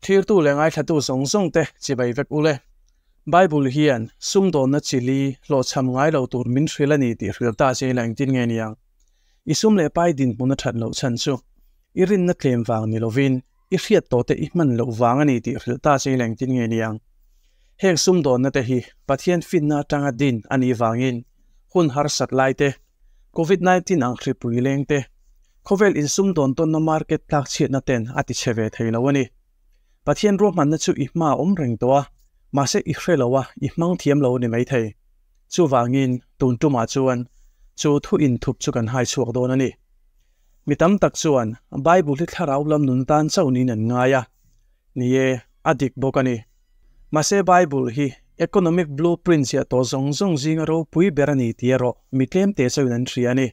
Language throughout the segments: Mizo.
Thirtu leh ngaithlatu zawng zawng te chibai vek ule. Bible hian sumdawnna chili hlawhchham ngai lo tur min hrilh a ni tih hrilh ta che ila engtin nge niang? I sum leh pai dinhmun a that loh chhan chu i rinna tlem vang ni lovin i hriat tawh te i hman loh vang a ni tih hrilh ta che ila engtin nge niang? Heng sumdawnna te hi Pathian finna atanga din a nih vangin hun harsat lai te, Covid 19 ang hripui leng te, khawvel insumdawn tawnna market tlak chhiatna ten a ti chhe ve thei lo a ni. Pathian ruahmanna chu i hma a awm reng tawh a, mahse i hre lo a, i hmang thiam lo a ni maithei. Chuvangin, tun tumah chuan chu thu inthup chu kan hai chhuak dawn a ni. Mi tam tak chuan Bible hi thlarau lam nun tan chauh niin an ngai a. Ni e, a dik bawk a ni. Mahse Bible hi economic blueprint ziah tawh zawng zawng zinga ropui ber a ni tih erawh mi tlemte chauhin an hria a ni.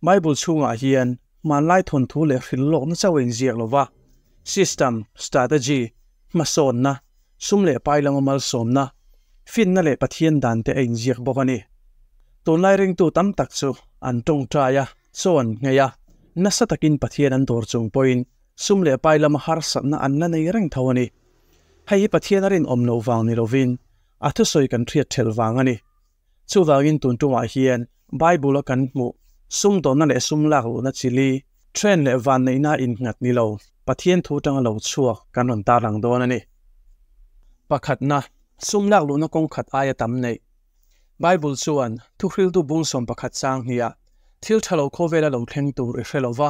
Bible chhungah hian hmanlai thawnthu leh hrilhlawkna chauh a inziak lo va, system, strategy, hmasawnna, sum leh pai lama malsawmna, finna leh Pathian dante a inziak bawk a ni. Tunlai ringtu tam tak chu an tawngtai a, chaw an nghei a, nasa takin Pathian an dawr chung pawhin sum leh pai lama harsatna an la nei reng tho a ni. Hei hi Pathian a rinawm loh vang ni lovin a thusawi kan hriat thelh vang a ni. Chuvangin tun tumah hian Bible-a kan hmuh sumdawnna leh sum lak luhna chili, trend leh vanneihna innghat ni lo, Pathian thu tanga lo chhuak kan rawn tarlang dawn a ni. Pakhatna, sum lak luhna kawng khat aia tam neih. Bible chuan thuhriltu bung 11 chang hniah, Thil tha lo khawvela lo thleng tur i hre lo va,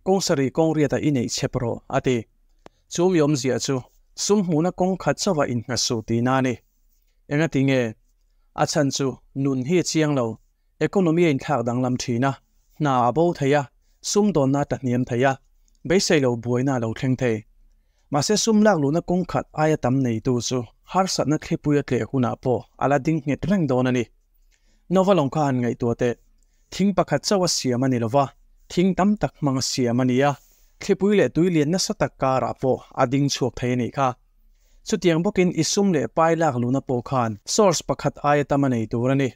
kawng sarih kawng riatah i neih chep rawh, a ti. Chu mi awmzia chu sum hmuhna kawng khat chauha innghat suh tihna a ni. Engati nge? A chhan chu nun hi a chiang lo, economy a inthlak danglam thin a, hna a bo thei a, sumdawnna a tlahniam thei a, beisei lo buaina a lo thleng thei. Mahse sum lak luhna kawng khat aia tam neitu chu harsatna thlipui a tleh hunah pawh a la ding nghet reng dawn a ni. Nova lawng kha han ngaihtuah teh. Thing pakhat chauh a siam a ni lova, thing tam tak hmang a siam a ni a, thlipui leh tui lian nasa tak karah pawh a ding chhuak thei a nih kha. Chutiang bawkin i sum leh pai lak luhna pawh khan source pakhat aia tam a nei tur a ni.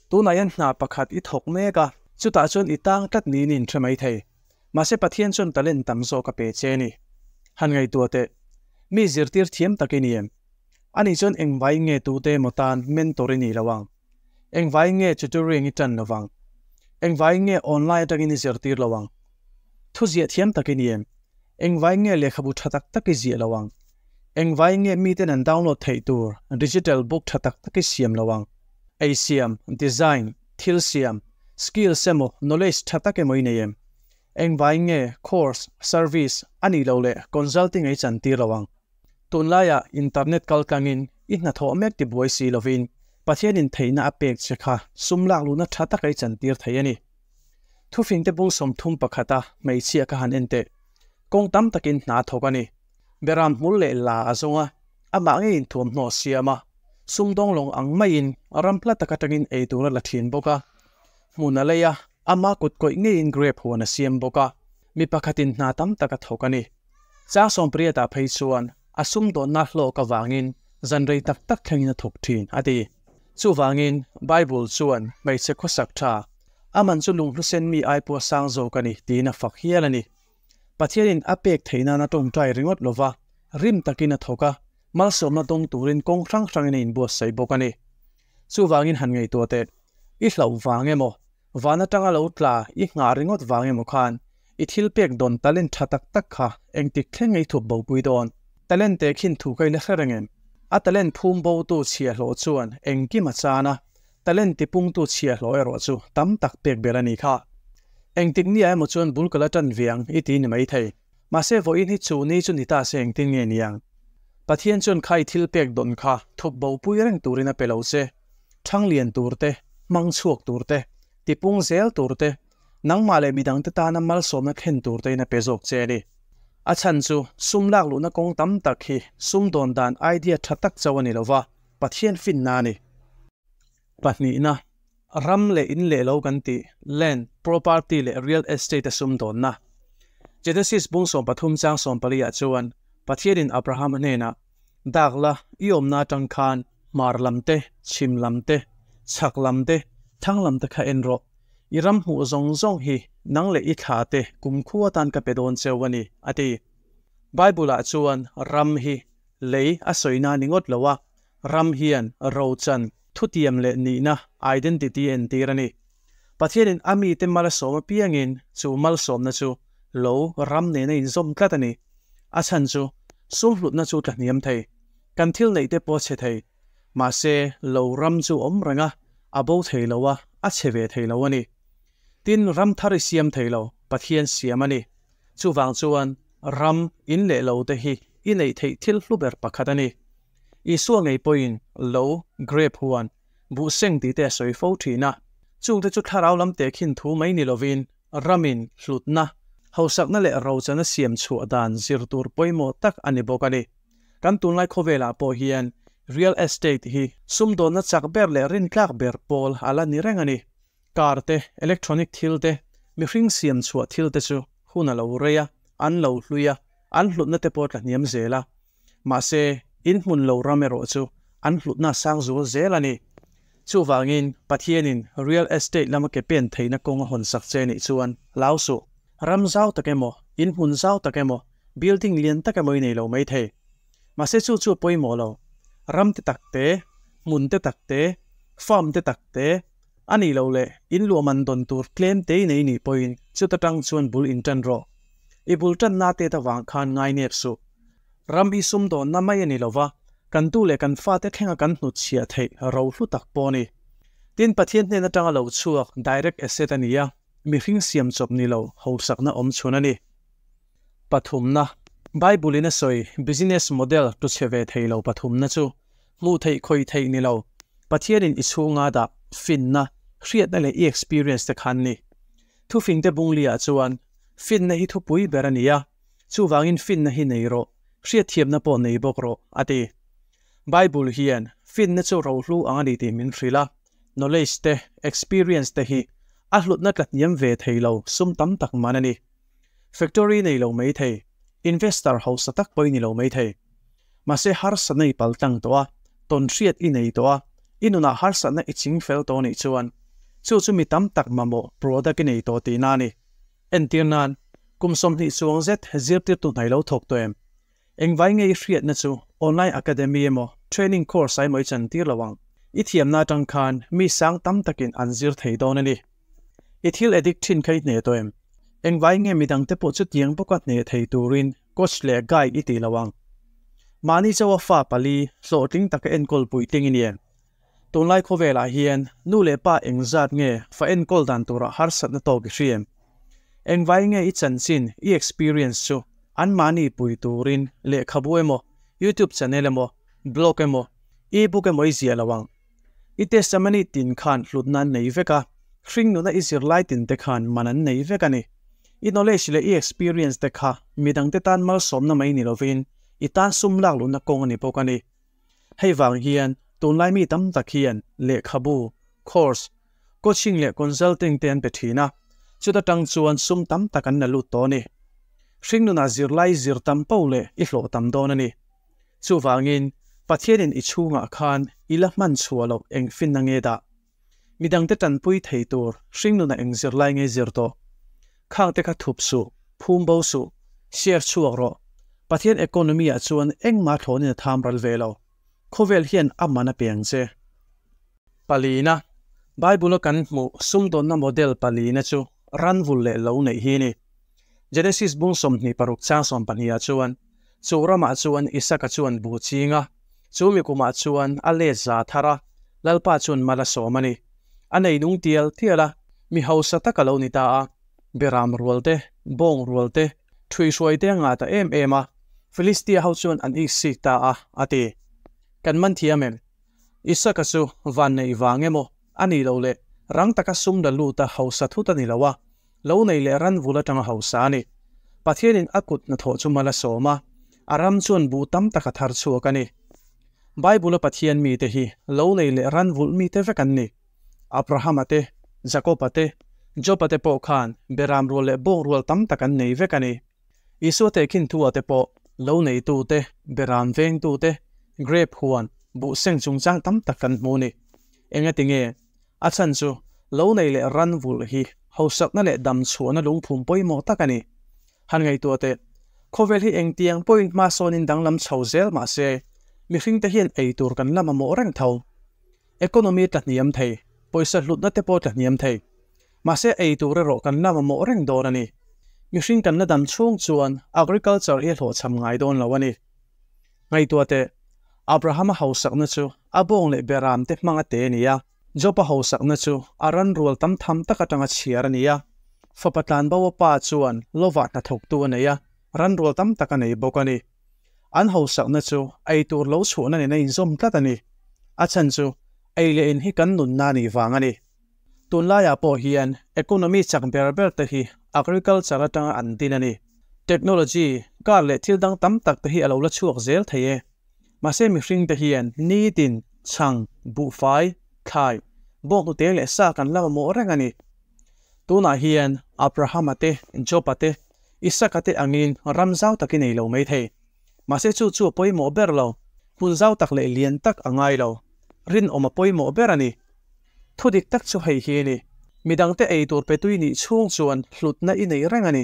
Tunah hian hna pakhat i thawk mek a, chutah chuan i tang tlat niin i inhre mai thei. Mahse Pathian chuan talent tam zawk a pe che a ni. Han ngaihtuah teh. Mi zirtir thiam tak i ni em? Ani chuan engvai nge tute emaw tan mentor i nih lo ang? Engvai nge tutoring i tan lo vang? Engvai nge online atangin i zirtir lo ang? Thuziah thiam tak i ni em? Engvai nge lehkhabu tha tak tak i ziah lo ang? Engvai nge miten an download theih tur digital book tha tak tak i siam lo ang? Ei siam, design, thil siam, skills emaw knowledge tha tak emaw i nei em? Engvai nge course, service, a nih loh leh consulting ei chan tir lo ang? Tunlaiah internet kal tlangin i hnathawh mek tibuai si lovin Pathianin theihna a pek che kha sum lak luhna tha tak ei chan tir thei a ni. Thufingte bung 31 a hmeichhia kha han en teh. Kawng tam takin hna a thawk a ni. Beram hmul leh la a zawng a, amah ngeiin thuamhnaw a siam a. Sumdawng lawng ang maiin ram hla tak atangin ei tur a la thin bawk a. Hmun a lei a, ama kut kawih ngeiin grape huan a siam bawk a. Mi pakhatin hna tam tak a thawk a ni. Chang 18 ah phei chuan a sumdawnna hlawk avangin zan rei tak tak thlengin a thawk thin, a ti. Chuvangin, Bible chuan hmeichhe khawsak tha, a man chu lunghlusen mi ai pawh a sang zawk a ni, tiin a fak hial a ni. Pathianin a pek theih nana tawngtai ringawt lova, rim takin a thawk a, malsawmna dawng turin kawng hrang hrangin a inbuatsaih bawk a ni. Chuvangin han ngaihtuah teh, i hlauh vang emaw, van atanga lo tla i nghah ringawt vang emaw khan i thil pek dawn talent tha tak tak kha engtik thleng ei thup bopui dawn? Talent te khin thu ka ila hre reng em? A talent phum botu chhiahhlawh chuan engkim a chan a, talent tipungtu chhiahhlawh erawh chu tam tak pek ber a ni kha. Engtik nia emaw chuan bul ka la tan ve ang i ti ni maithei. Mahse vawiin hi chu ni chu ni ta se engtin nge niang? Pathian chuan kha i thil pek dawn kha thup bopui reng turin a pe lo che. Thanglian tur te, hmang chhuak tur te, tipung zel tur te, nangmah leh midangte tana malsawmna thlen tur tein a pe zawk che a ni. A chhan chu sum lak luhna kawng tam tak hi sumdawn dan idea tha tak chauh a ni lova, Pathian finna a ni. Pahnihna, ram leh in leh lo kan tih, land, property leh real estate a sumdawnna. Genesis bung 13 chang 14 ah chuan Pathianin Abraham-a hnenah, Dak la, i awmna atang khan hmar lam te, chhim lam te, chhak lam te, thlang lam te kha en rawh. I ram hmuh zawng zawng hi nang leh i thla te kumkhua atan ka pe dawn cheu a ni, a ti. Bible-ah chuan ram hi lei a sawina ni ngawt lo a, ram hian rochan, thutiam leh nihna, identity, a entir a ni. Pathianin a mite mal a sawm apiangin chu malsawmna chu lo ram nena inzawm tlat a ni. A chhan chu sum hlutna chu tla hniam thei, kan thil neih te pawh a chhe thei. Mahse, lo ram chu awm reng a, a bo thei lo a, a chhe ve thei lo a ni. Tin, ram thar i siam thei lo, Pathian siam a ni. Chuvang chuan ram in leh lo te hi i neih theih thil hlu ber pakhat a ni. Isua ngei pawhin lo, grape huan, buh seng tih te a sawi fo thin a. Chungte chu thlarau lam tehkhin thu mai ni lovin ramin hlutna, hausakna leh rochana siam chhuah dan zir tur pawimawh tak a ni bawk a ni. Kan tunlai khawvelah pawh hian real estate hi sumdawnna chak ber leh rintlak ber pawl a la ni reng a ni. Car te, electronic thil te, mihring siam chhuah thil te chu hun a lo rei a, an lo hlui a, an hlutna te pawh a tla hniam zel a. Mahse, in hmun lo ram erawh chu an hlutna a sang zual zel a ni. Chuvangin, Pathianin real estate lama ke pen theihna kawng a hawn sak che nih chuan hlau suh. Ram zau tak emaw, in hmun zau tak emaw, building lian tak emaw i nei lo mai thei. Mahse chu chu a pawimawh lo. Ram te tak te, hmun te tak te, farm te tak te, a nih loh leh in luahman dawn tur tlem te i nei nih pawhin chuta tang chuan bul in tan rawh. I bul tanna tet avang khan ngai nep suh. Ram hi sumdawnna mai a ni lo va, kan tu leh kan fate thlenga kan hnutchhiah theih ro hlu tak pawh a ni. Tin, Pathian hnen atanga lo chhuak direct asset a ni a, mihring siam chawp ni lo hausakna awm chhun a ni. Pathumna, Bible-in a sawi business model tu chhe ve thei lo pathumna chu hmuh theih khawih theih ni lo, Pathianin i chhunga dah finna, hriatna leh i experience te khan ni. Thufingte bungli-ah chuan finna hi thupui ber a ni a, Chuvangin finna hi nei rawh, hriatthiamna pawh nei bawk rawh, a ti. Bible hian finna chu rohlu ang a ni tih min hrilh a, knowledge te, experience te hi a hlutna tla hniam ve thei lo sum tam tak man a ni. Factory nei lo mai thei, investor hausa tak pawh i ni lo mai thei. Mahse harsatna i pal tlang tawh a, tawn hriat i nei tawh a, i nunah harsatna i ching fel tawh nih chuan chu chu mi tam tak mamawh product i nei tawh tihna a ni. Entir nan, kum 20 chuang zet zirtirtu hnai lo thawk tawh em? Engvai nge i hriatna chu online academy emaw training course ah emaw i chantir lo ang? I thiamna atang khan mi sang tam takin an zir thei dawn a ni. I thil addict thin kha i hneh tawh em? Engvai nge midangte pawh chutiang bawka hneh thei turin coach leh guide i tih lo ang? Mahni chawa fa pali hlawhtling taka enkawl puitling i ni em? Tunlai khawvelah hian nu leh pa engzat nge fa enkawl dan turah harsatna tawk i hria em? Engvai nge i chanchin, i experience chu anmahni pui turin lehkhabu emaw, YouTube channel emaw, blog emaw, e-book emaw i ziah lo ang? I testimony tin khan hlutna an nei vek a, hringnuna i zirlai tin te khan man an nei vek a ni. I knowledge leh i experience te kha midangte tan malsawmna mai ni lovin i tan sum lak luhna kawng a ni bawk a ni. Hei vang hian tunlai mi tam tak hian lehkhabu, course, coaching leh consulting te an pe thin a, chuta tang chuan sum tam tak an la lut tawh a ni. Hringnunah zirlai zir tam poh leh i hlawh tam dawn a ni. Chuvangin, Pathianin i chhungah khan i la hman chhuah loh eng finna nge dah? Midangte tanpui thei tur hringnunah eng zirlai nge zir tawh? Khangte kha thup suh, phum bo suh, share chhuak rawh. Pathian economy ah chuan engmah thlawnin a tham ral ve lo. Khawvel hian a man a pe ang che. Palina, Bible a kan hmuh sumdawnna model palina chu ranvul leh lo neih hi a ni. Genesis bung 26 chang 12 ah chuan, Chu ramah chuan Isaka chuan bu ching a, chu mi kumah chuan a let za thar a, Lalpa chuan mal a sawm a ni. A nei nung tial tial a, mi hausa tak a lo ni ta a. Beram rual te, bawng rual te, ṭhuihruai te a ngah ta em em a, Filistia ho chuan an iksik ta a, a ti. Kan man thiam em? Isaka chu van neih vang emaw a nih loh leh rang taka sum la lut a hausa thut a ni lo a, Lo nei leh ran vul atanga hausa a ni. Pathianin a kut hnathawh chu mal a sawm a, a ram chuan buh tam tak a thar chhuak a ni. Bible-a Pathian mite hi lo nei leh ran vulh mite vek an ni. Abrahama te, Jakoba te, Joba te pawh khan beram rual leh bawk rual tam tak an nei vek a ni. Isua tehkhin thu-ah te pawh lo neitu te, beram vengtu te, grape huan, buh seng chungchang tam tak kan hmu a ni. Engatinge? A chhan chu, lo nei leh ran vulh hi hausakna leh dam chhuahna lungphum pawimawh tak a ni. Han ngaihtuah teh. Khawvel hi engtiang pawhin hma sawnin danglam chho zel mah se, mihringte hian ei tur kan la mamawh reng tho. Economy tla hniam thei, pawisa hlutna te pawh tla hniam thei. Mahse ei tur erawh kan la mamawh reng dawn a ni. Mihring kan la dam chhung chuan agriculture hi a hlawhchham ngai dawn lo a ni. Ngaihtuah teh, Abrahama hausakna chu a bawng leh beram te hmanga te a ni a. Job-a hausakna chu a ran rual tam tham tak atanga chhiar a ni a. Fapa tlanbo a pa chuan lovah hnathawktu a nei a, ran rual tam tak a nei bawk a ni. An hausakna chu ei tur lo chhuahna nen a inzawm tlat a ni. A chhan chu ei leh in hi kan nunna a nih vang a ni. Tunlaiah pawh hian economy chak ber ber te hi agriculture atanga an din a ni. Technology, car leh thil dang tam tak te hi a lo la chhuak zel thei e. Mahse mihring te hian nitin, chhang, buhfai, thlai, bawnghnute leh sa kan la mamawh reng a ni. Tunah hian Abrahama te, Job-a te, Isaka te angin ram zau tak i nei lo mai thei. Mahse chu chu a pawimawh ber lo. Hmun zau tak leh lian tak a ngai lo. Rinawm a pawimawh ber a ni. Thu dik tak chu hei hi a ni. Midangte ei tur pe tui nih chhung chuan hlutna i nei reng a ni.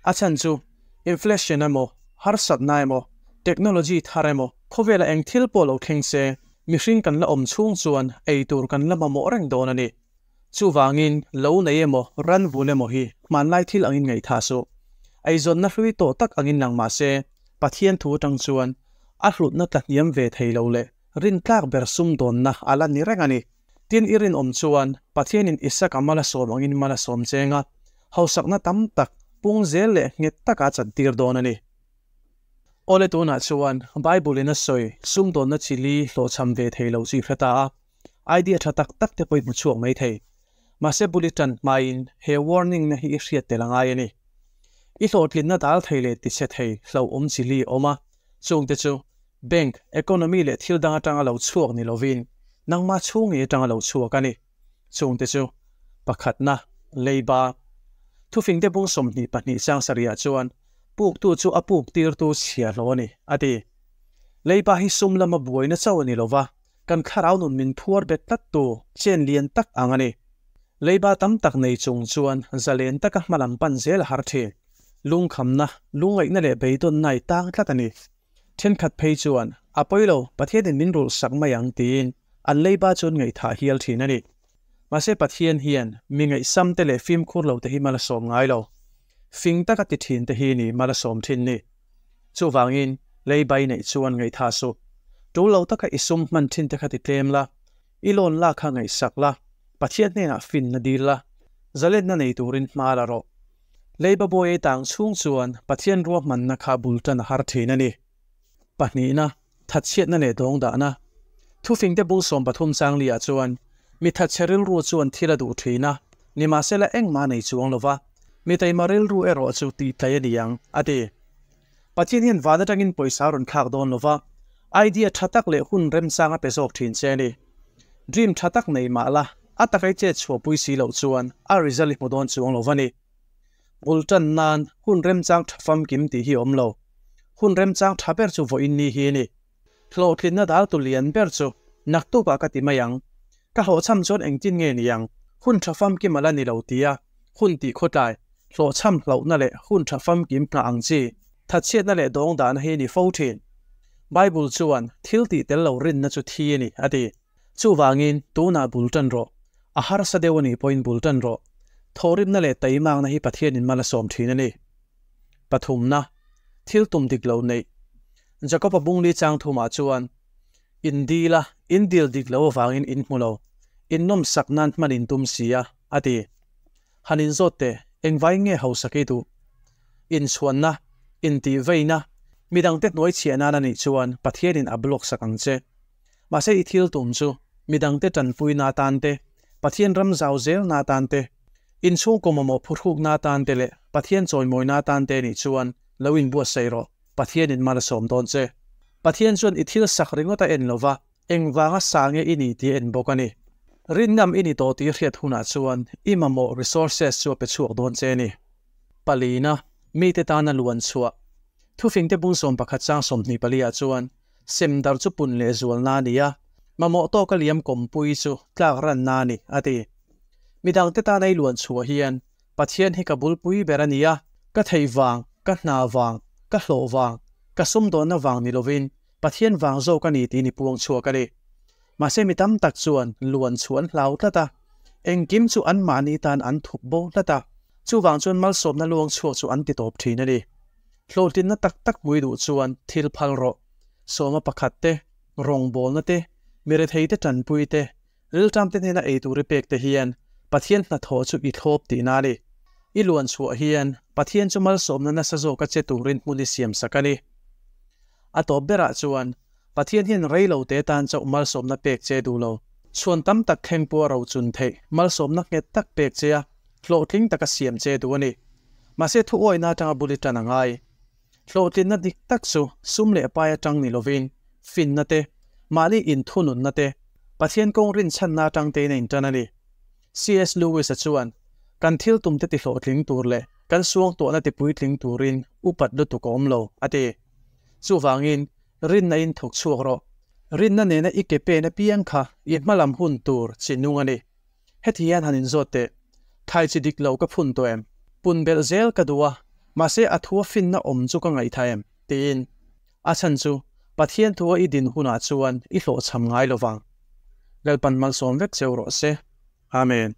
A chhan chu inflation emaw, harsatna emaw, technology thar emaw, khawvela eng thil pawh lo thleng se, mihring kan la awm chhung chuan ei tur kan la mamawh reng dawn a ni. Chuvangin, lo nei emaw, ran vul emaw hi hmanlai thil angin ngaihthah suh. Eizawnna hlui tawh tak angin lang mah se, Pathian thu atang chuan a hlutna tla hniam ve thei lo leh rintlak ber sumdawnna a la ni reng a ni. Tin, i rinawm chuan Pathianin Isaka mal a sawm angin mal a sawm cheng a, hausakna tam tak pung zel leh nghet taka a chantir dawn a ni. Awle tunah chuan Bible-in a sawi sumdawnna chi li hlawhchham ve thei lo chu i hre ta a, idea tha tak tak te pawh i hmu chhuak mai thei. Mahse bul i tan hmain he warning na hi i hriat tel a ngai a ni. I hlawhtlinna dal thei leh tichhe thei hlauhawm chi li a awm a, chungte chu Bank, economy leh thil dang atanga lo chhuak ni lovin nangmah chhung ngei atanga lo chhuak a ni. Chungte chu, pakhatna, leiba. Thufingte bung 22 chang sarihah chuan puktu chu a puk tirtu chhia hlawh a ni, a ti. Leiba hi sum lama buaina chauh a ni lova, kan thlarau nun min phuar bet tlattu chen lian tak ang a ni. Leiba tam tak nei chung chuan zalen taka hmalam pan zel a har thin. Lungkhamna, lungngaihna leh beidawnna i tang tlat a ni. Thenkhat phei chuan, A pawi lo, Pathianin min rulh sak mai ang tiin an leiba chu an ngaihthah hial thin a ni. Mahse Pathian hian mi ngaihsam te leh fimkhur lo te hi mal a sawm ngai lo. Fing taka ti thin te hi ni mal a sawm thin ni. Chuvangin leiba i neih chuan ngaihthah suh. Tul lo taka i sum hman thin te kha ti tlem la, i loan lak kha ngaihsak la, Pathian hnenah finna dil la, zalenna nei turin hma la rawh. Leiba bawi ei tang chhung chuan Pathian ruahmanna kha bul tan a har thin a ni. Pahnihna, thatchhiatna leh dawngdahna. Thufingte bung 13 chang liah chuan, Mi thatchhe rilru chuan thil a duh thin a, nimahsela engmah a nei chuang lo va, mi taima rilru erawh chu tih tlai a ni ang, a ti. Pathian hian van atangin pawisa a rawn thlak dawn lo va, idea tha tak leh hun remchang a pe zawk thin che a ni. Dream tha tak nei mah la, a takai chet chhuahpui si loh chuan a result i hmu dawn chuang lo va ni. Bul tan nan hun remchang tha famkim tih hi a awm lo. Hun remchang tha ber chu vawiin ni hi a ni. Hlawhtlinna dal tu lian ber chu naktukah ka ti mai ang. Ka hlawhchham chuan engtin nge ni ang? Hun tha famkim a la ni lo tia hun tih khawtlai, hlawhchham hlauhna leh hun tha famkim nghah ang chi, thatchhiatna leh dawngdahna hi a ni fo thin. Bible chuan thil tih tel lo rinna chu thi a ni, a ti. Chuvangin tunah bul tan rawh. A harsa deuh a nih pawhin bul tan rawh. Thawhrimna leh taimakna hi Pathianin mal a sawm thin a ni. Pathumna, thil tum dik lo neih. Jakob-a bungli chang thumah chuan, In dil a, in dil dik lo avangin in hmu lo. In nawmsak nan hman in tum si a, a ti. Han inzawt teh, engvai nge hausak i duh? Inchhuanna, intihveina, midangte hnuai chhiah nan a nih chuan Pathianin a block sak ang che. Mahse i thil tum chu midangte tanpuina atan te, Pathian ram zau zelna atan te, inchhungkaw mamawh phurhukna atan te leh Pathian chawimawina atan te nih chuan lo inbuatsaih rawh, Pathianin mal a sawm dawn che. Pathian chuan i thil sak ringawt a en lova, engvanga sa nge i ni tih a en bawk a ni. Rinngam i ni tawh tih hriat hunah chuan i mamawh resources chu a pe chhuak dawn che a ni. Palina, mite tana luan chhuah. Thufingte bung 11 chang 24 ah chuan sem dar chu pun leh zualna a ni a, mamawh tawka liam kawmpui chu tlak ranna a ni, a ti. Midangte tana i luan chhuah hian Pathian hi ka bulpui ber a ni a, ka thei vang, ka hna vang, Ka hlawh vang, ka sumdawnna vang ni lovin Pathian vang zawk a ni tiin i puang chhuak a ni. Mahse mi tam tak chuan luan chu an hlau tlat a, engkim chu anmahni tan an thup bo tlat a, chuvang chuan malsawmna luang chhuak chu an ti tawp thin a ni. Hlawhtlinna tak tak hmui duh chuan thil phal rawh. Sawma pakhat te, rawngbawlna te, mi rethei te tanpui te, rilṭam te hnena ei tur i pek te hian Pathian hnathawh chu i thlawp tihna a ni. I luan chhuah hian Pathian chu malsawmna nasa zawka che turin hmun i siam sak a ni. A tawp berah chuan Pathian hian rei lo te tan chauh malsawmna pek che duh lo. Chhuan tam tak thleng pawh a rochun theih malsawmna nghet tak pek che a, hlawhtling taka siam che duh a ni. Mahse thu awihna atanga bul i tan a ngai. Hlawhtlinna dik tak chu sum leh pai atang ni lovin finna te, mahni inthununna te, Pathian kawng rinchhanna atang tein a intan a ni. CS Lewis-a chuan, Kan thil tumte tihlawhtling tur leh kan suangtuahna tipuitling turin upat lutuk a awm lo, a ti. Chuvangin, rinna in thawk chhuak rawh. Rinna nena i ke pen apiang kha i hmalam hun tur chi nung a ni. Heti hian han inzawt teh, Thai chi dik lo ka phun tawh em? Pun belh zel ka duh a, mahse a thua finna awm chu ka ngaihthah em? tiin. A chhan chu, Pathian thua i din hunah chuan i hlawhchham ngai lo vang. Lalpan malsawm vek cheu rawh se. Amen.